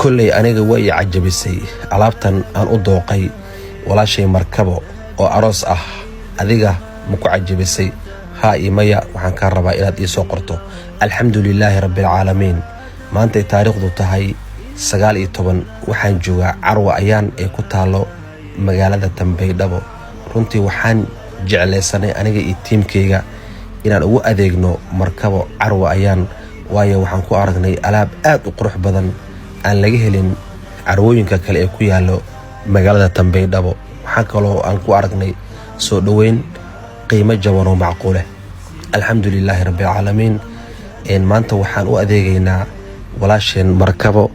Kolley aniga way i cajabisay alaabtan aan u dooqay walaashay Markabo oo aroos ah. Adiga ma ku cajabisay? Haa iyo maya waxaan kaa rabaa inaad ii soo qorto. Alxamdu lilaahi rabbialcaalamiin. Maantay taariikhdu tahay 19, waxaan joogaa Carwa Ayaan ee ku taalo magaalada Tambaydhabo. Runtii waxaan jeclaysanay aniga iyo tiimkayga inaan ugu adeegno Markabo Carwa Ayaan, waayo waxaan ku aragnay alaab aad u qurux badan aan laga helin carwooyinka kale ee ku yaallo magaalada Tambaydhabo. Waxaa kaloo aan ku aragnay soo dhoweyn, qiimo jaban oo macquuleh. Alxamdu lilaahi rabbialcaalamiin. Maanta waxaan u adeegaynaa walaasheen Markabo,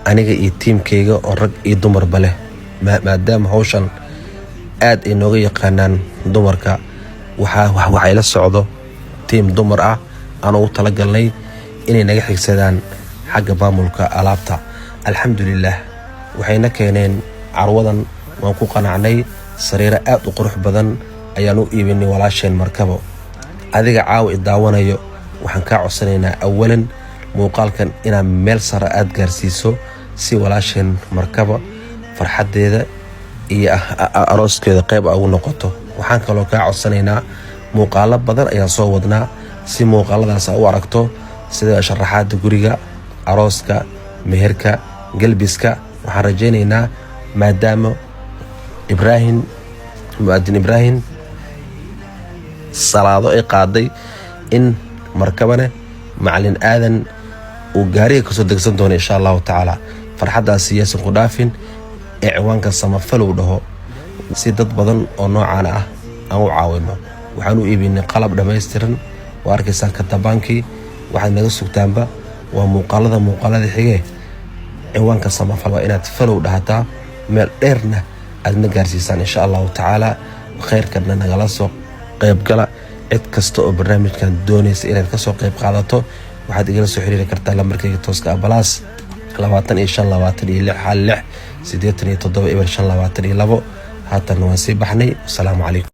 aniga iyo tiimkayga oo rag iyo dumarba leh, maadaama hawshan aad ay nooga yaqaanaan dumarka. Waxaa ila socdo tiim dumar ah aan ugu talagalnay inay naga xigsadaan xagga maamulka alaabta. Alxamdulilaah, waxayna keeneen carwadan, waan ku qanacnay. Sariiro aad u qurux badan ayaan u iibinay walaasheen Markabo. Adiga caawa i daawanayo, waxaan kaa codsanaynaa awalan muuqaalkan inaad meel sare aad gaarsiiso si walaasheen Markabo farxaddeeda iyo arooskeeda qayb a ugu noqoto. Waxaan kaloo kaa codsanaynaa, muuqaalo badan ayaan soo wadnaa, si muuqaaladaas a u aragto, sida sharaxaadda guriga, arooska, meherka, gelbiska. Waxaan rajaynaynaa maadaama Ibraahim, mu'adin Ibraahim, salaado ay qaaday in Markabane Macalin Aadan uu gaariga kasoo degsan doono, insha allahu tacaala. Farxaddaasi yaysan ku dhaafin ee ciwaanka samafalow dhaho, si dad badan oo noocaan ah aan u caawino. Waxaan u iibinay qalab dhammaystiran oo arkaysaan katabaankii. Waxaad naga sugtaanba waa muuqaalada, muuqaalada xigee. Ciwaanka samafal waa inaad follow dhahataa, meel dheerna aadna gaarsiisaan, insha allahu tacaala. Khayrkana nagala soo qaybgala. Cid kasta oo barnaamijkan doonaysa inaad kasoo qayb qaadato, waxaad igala soo xiriiri kartaa lambarkayga tooska ah +25 26 1 6 87 0 5 22. Haatan waan sii baxnay. Wasalaamu calaykum.